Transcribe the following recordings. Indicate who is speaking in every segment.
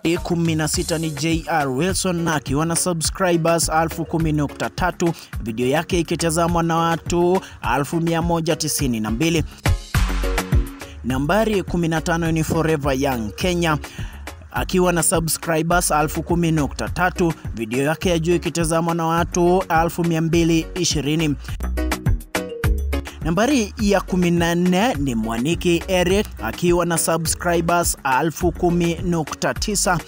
Speaker 1: 16 ni JR Wilson akiwa na subscribers 10,300, video yake ikitazamwa na watu 1,192. Nambari 15 ni Forever Young Kenya akiwa na subscribers 10,300, video yake ya juu ikitazamwa na watu 220,000. Nambari ya 14 ni Mwaniki Eric akiwa na subscribers 10,900,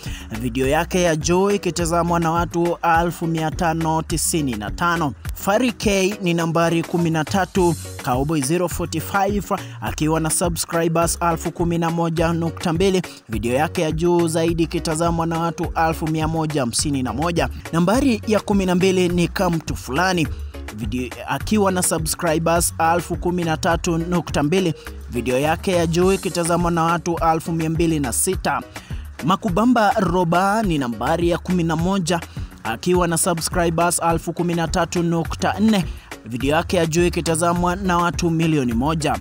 Speaker 1: video yake ya juu ikitazamwa na watu 595. Fari K ni nambari 13, Cowboy 045 akiwa na subscribers 11,200, video yake ya juu zaidi ikitazamwa na watu 1,151. Nambari ya 12 ni Kamtu Fulani video akiwa na subscribers 13,200, video yake ya juu ikitazamwa na watu 206,000. Makubamba Roba ni nambari ya 11 akiwa na subscribers 13,400, video yake ya juu ikitazamwa na watu 1,000,000.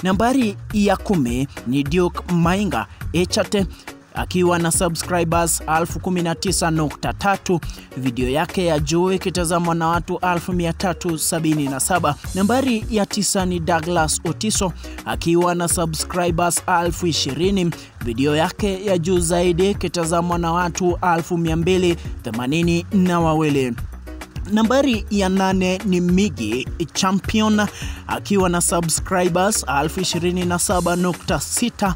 Speaker 1: Nambari ya 10 ni Duke Mainga Echate akiwa na subscribers 19,300, video yake ya juu ikitazamwa na watu 377. Nambari ya 9 ni Douglas Otiso akiwa na subscribers 20,000, video yake ya juu zaidi ikitazamwa na watu 282,000. Nambari ya 8 ni Migi Champion akiwa na subscribers 27,600,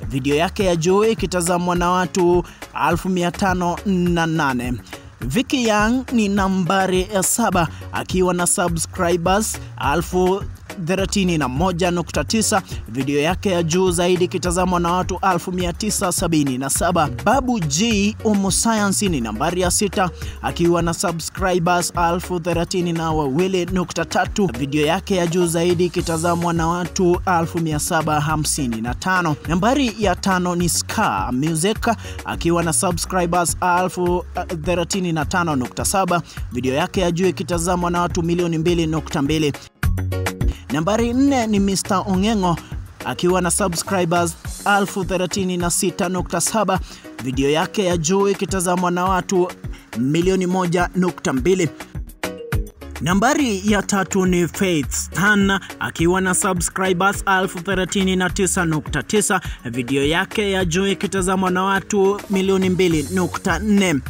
Speaker 1: video yake ya juu ikitazamwa na watu 508. Vicky Young ni nambari ya 7 akiwa na subscribers 31.9, video yake ya juu zaidi ikitazamwa na watu 977. Babu G Homo Science ni nambari ya 6 akiwa na subscribers 32,300, video yake ya juu zaidi ikitazamwa na watu 755. Nambari ya 5 ni Scar Music akiwa na subscribers 35.7, video yake ya juu ikitazamwa na watu 2,200,000. Nambari 4 ni Mr. Ongengo akiwa na subscribers 36,700, video yake ya juu ikitazamwa na watu 1,200,000. Nambari ya 3 ni Faith Stan akiwa na subscribers 39.9, video yake ya juu ikitazamwa na watu 2,400,000.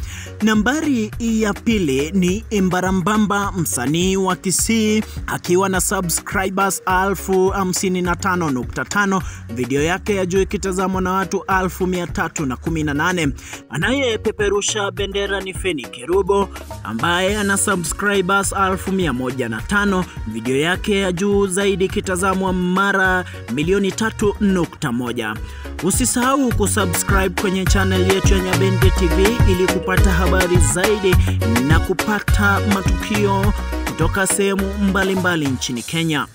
Speaker 1: Nambari ya 2 ni Embarambamba, msanii wa Kisii akiwa na subscribers 55,500, video yake ya juu ikitazamwa na watu 318,000. Anayepeperusha bendera ni Feni Kerubo ambaye ana subscribers 1,105, video yake ya juu zaidi ikitazamwa mara 3,100,000. Usisahau kusubscribe kwenye channel yetu ya Nyabende TV ili kupata habari zaidi na kupata matukio kutoka sehemu mbalimbali nchini Kenya.